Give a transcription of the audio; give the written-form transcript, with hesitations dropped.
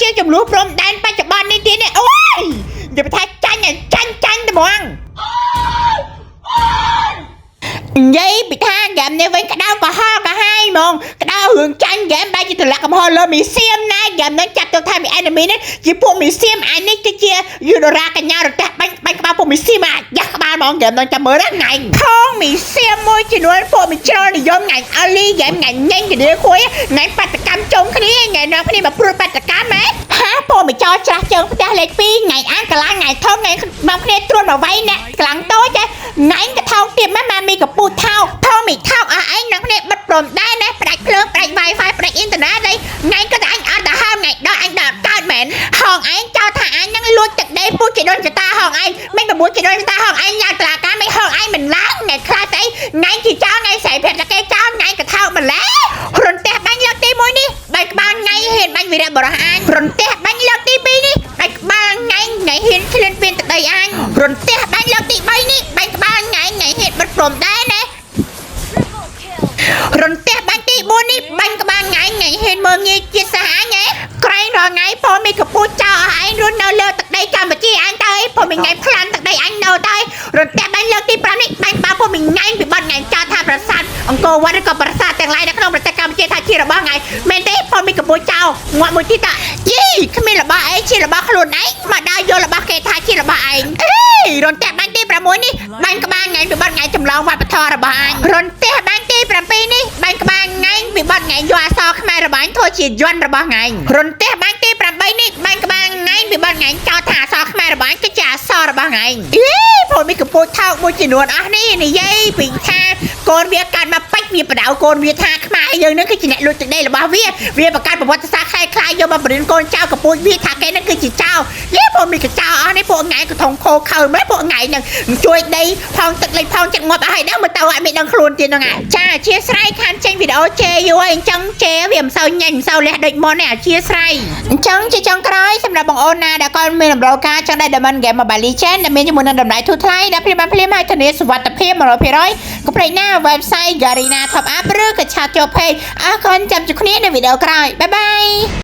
ជាងចំនួនព្រំដែនបច្ចុប្បន្ននេះទៀតនេះអូយនិយាយថាចាញ់ចាញ់ចាញ់ត្មងនិយាយពីថាហ្គេមនេះវិញក្តៅក៏ហល់ក៏ហាយហ្មងក្តៅរឿងចាញ់ហ្គេមបែរជាទម្លាក់កំហុសលើមីសៀមណាហ្គេមហ្នឹងចាត់ទុកថាមី enemy នេះជាពួកមីសៀមអានេះគឺជាយូដរ៉ាកញ្ញារទេះបាញ់បាញ់ក្បាលពួកមីសៀមអាយ៉ាស់ក្បាលហ្មងហ្គេមហ្នឹងចាំមើលណាថ្ងៃផងមីសៀមមួយចំនួនពួកមីជ្រុលនិយមថ្ងៃអលីហ្គេមថ្ងៃញ៉េងគ្នាខួយថ្ងៃបាតកម្មជុំគ្នាថ្ងៃនាំគ្នាមកព្រួតបាតកម្មហ៎ហាពួកមីចោច្រាស់ជើងផ្ទះលេខ2ថ្ងៃអានកន្លងថ្ងៃធំថ្ងៃនាំគ្នាត្រួតមកវាយអ្នកកម្លាំងតូចថ្ងៃកថោកទៀតម៉ាម៉ាមីកពូថោកថោមីថោកអស់ឯងនាំគ្នាបិទព្រំដែរណាផ្ដាច់ភ្លើងផ្ដាច់ Wi-Fi ផ្ដាច់អ៊ីនធឺណិតអីថ្ងៃក៏តែអញអត់ទៅហើមថ្ងៃដល់អញដល់កើតមែនហងឯងចោលថាអញនឹងលួចទឹកដីពូជដូនចតាហងឯងមិនបបួលជីដូនចតាហងឯងឡើងតឡាការមិនហងឯងមិនឡើងថ្ងៃខ្លះតែថ្ងៃជាចោលថ្ងៃស្រីប្រាប់តែគេចោលថ្ងៃកថោកម្លេះរន្ទះបាញ់លើកទី1នេះបែកក្បាលថ្ងៃហ៊ានបាញ់វីរៈបរោះអញរន្ទះបាញ់លើកទី2នេះបែកក្បាលថ្ងៃថ្ងៃហ៊ានឈ្លានពានទឹកដីអញរន្ទះបាញ់លើកទី3នេះបែកក្បាលថ្ងៃថ្ងៃហ៊ានបិទព្រំដែរណា Triple kill. រន្ទះបាញ់ទី4នេះបាញ់ក្បាលថ្ងៃថ្ងៃហ៊ានមើងងាយជាតិសាសអញហ៎ក្រែងរាល់ថ្ងៃផងមីកពូចោលអស់ឯងរស់នៅលើទឹកដីកម្ពុជាអញទៅអីផងមីថ្ងៃប្លាន់ទឹកដីអញនៅទៅរន្ទះបាញ់លើកទី5នេះបាញ់ក្បាលផងមីថ្ងៃពីបាត់ថ្ងៃចោលថាប្រាសាទអង្គរវត្តឬក៏ប្រាសាទទាំងឡាយនៅក្នុងប្រទេសកម្ពុជាថាជារបស់ថ្ងៃមែនទេផងមីកពូចោលងាប់មួយទីតាយីគ្មានរបស់អីជារបស់ខ្លួនឯងមកដល់យករបស់គេថាជារបស់ឯងអេរន្ទះបាញ់ទី6នេះបាញ់ក្បាលថ្ងៃពីបាត់ថ្ងៃចម្លងវប្បធម៌របស់អញរន្ទះបាញ់ទី7នេះបាញ់ក្បាលថ្ងៃពីបាត់ថ្ងៃយកអក្សរខ្មែររបស់អញធ្វើជាយន្តរបស់ថ្ងៃរន្ទះបាញ់ទី8នេះបាញ់ក្បាលថ្ងៃពីបាត់ថ្ងៃចោលថាអក្សរខ្មែររបស់អញគឺជាអក្សររបស់ថ្ងៃអីព្រោះមីកំពូចថោកមួយចំនួនអស់នេះនិយាយពីថាកូនវាកាត់មកពេជ្រវាបដៅកូនវាថាខ្មែរយើងនឹងគឺជាអ្នកលួចទឹកដីរបស់វាវាបង្កើតប្រវត្តិសាស្ត្រคล้ายៗយកមកបរិញ្ញាកូនចៅកំពូចវាថាគេនឹងគឺជាចៅយេពួកមីកចៅអស់នេះពួកថ្ងៃកថងខោខើមែនពួកថ្ងៃនឹងជួយដីផងទឹកលិចផងចិត្តងាប់អស់ហើយដល់មើលទៅអត់មានដឹងខ្លួនទៀតហ្នឹងចាអធិស្ឋានខានចេញវីដេអូជេយូរហើយអញ្ចឹងជេវាមិនសូវញ៉ាញ់មិនសូវលះដូចមុនទេអធិស្ឋានអញ្ចឹងជាចុងក្រោយសម្រាប់បងអូនណាដែលគាត់មានតម្រូវការចង់ได้ Diamond Game Mobile Legends ដែលមានជាមួយនឹងតម្លៃធូរថ្លៃដែលភ្លាមបានភ្លាមហើយធានាសុវត្ថិភាព100%កុំភ្លេចណា website Garena Top Up ឬក៏chat ចូល page អរគុណចាំជួបគ្នានៅវីដេអូក្រោយ bye bye.